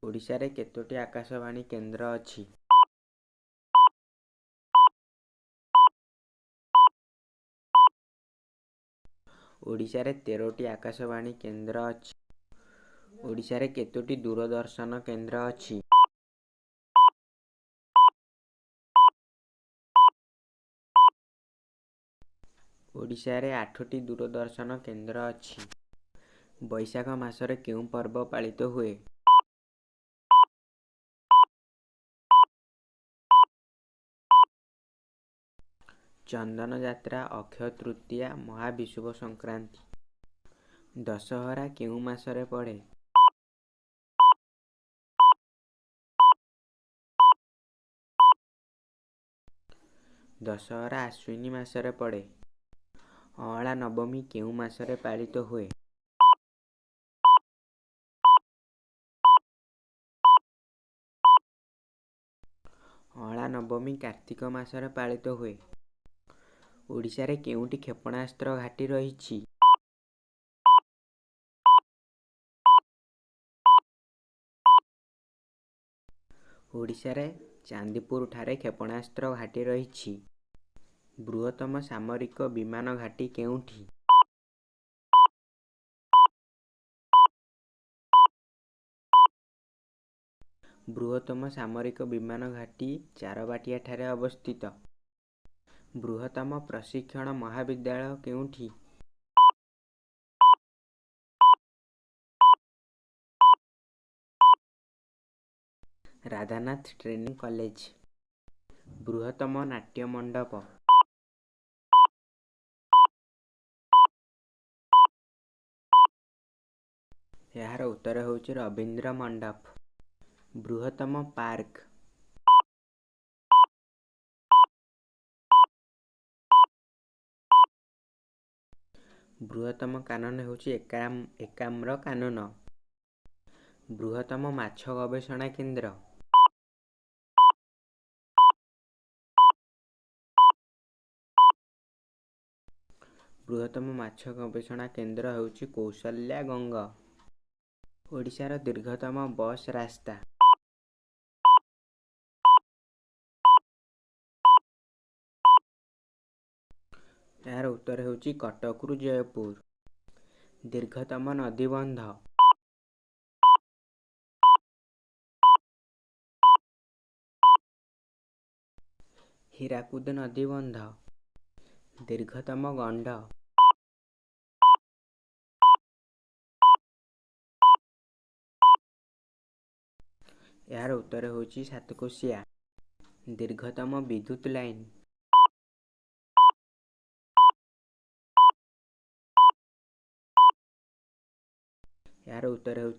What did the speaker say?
ଓଡ଼ିଶାରେ କେତୋଟି ଆକାଶବାଣୀ କେନ୍ଦ୍ର ଅଛି? ଓଡ଼ିଶାରେ 13ଟି ଆକାଶବାଣୀ କେନ୍ଦ୍ର ଅଛି। ଓଡ଼ିଶାରେ କେତୋଟି ଦୂରଦର୍ଶନ କେନ୍ଦ୍ର ଅଛି? ଓଡ଼ିଶାରେ 8ଟି ଦୂରଦର୍ଶନ କେନ୍ଦ୍ର ଅଛି। ବୈଶାଖ ମାସରେ କେଉଁ ପର୍ବ ପାଳିତ ହୁଏ? ଚନ୍ଦନ ଯାତ୍ରା, ଅକ୍ଷୟ ତୃତୀୟା, ମହାବିଷୁବ ସଂକ୍ରାନ୍ତି। ଦଶହରା କେଉଁ ମାସରେ ପଡ଼େ? ଦଶହରା ଆଶ୍ୱିନୀ ମାସରେ ପଡ଼େ। ଅଁଳା ନବମୀ କେଉଁ ମାସରେ ପାଳିତ ହୁଏ? ଅଁଳା ନବମୀ କାର୍ତ୍ତିକ ମାସରେ ପାଳିତ ହୁଏ। ଓଡ଼ିଶାରେ କେଉଁଠି କ୍ଷେପଣାସ୍ତ୍ର ଘାଟି ରହିଛି? ଓଡ଼ିଶାରେ ଚାନ୍ଦିପୁରଠାରେ କ୍ଷେପଣାସ୍ତ୍ର ଘାଟି ରହିଛି। ବୃହତ୍ତମ ସାମରିକ ବିମାନ ଘାଟି କେଉଁଠି? ବୃହତ୍ତମ ସାମରିକ ବିମାନ ଘାଟି ଚାରବାଟିଆଠାରେ ଅବସ୍ଥିତ। ବୃହତ୍ତମ ପ୍ରଶିକ୍ଷଣ ମହାବିଦ୍ୟାଳୟ କେଉଁଠି? Radhanath training college. ବୃହତ୍ତମ ନାଟ୍ୟ ମଣ୍ଡପ? ଏହାର ଉତ୍ତର ହେଉଛି ରବୀନ୍ଦ୍ର ମଣ୍ଡପ। ବୃହତ୍ତମ ପାର୍କ? ବୃହତ୍ତମ କାନନ ହେଉଛି ଏକାମ୍ର କାନନ। ବୃହତ୍ତମ ମାଛ ଗବେଷଣା କେନ୍ଦ୍ର? ବୃହତ୍ତମ ମାଛ ଗବେଷଣା କେନ୍ଦ୍ର ହେଉଛି କୌଶଲ୍ୟା ଗଙ୍ଗ। ଓଡ଼ିଶାର ଦୀର୍ଘତମ ବସ୍ ରାସ୍ତା? ଏହାର ଉତ୍ତର ହେଉଛି କଟକରୁ ଜୟପୁର। ଦୀର୍ଘତମ ନଦୀବନ୍ଧ? ହୀରାକୁଦ ନଦୀବନ୍ଧ। ଦୀର୍ଘତମ ଗଣ୍ଡ? ଏହାର ଉତ୍ତର ହେଉଛି ସାତକୋଶିଆ। ଦୀର୍ଘତମ ବିଦ୍ୟୁତ ଲାଇନ? ଏହାର ଉତ୍ତର ହେଉଛି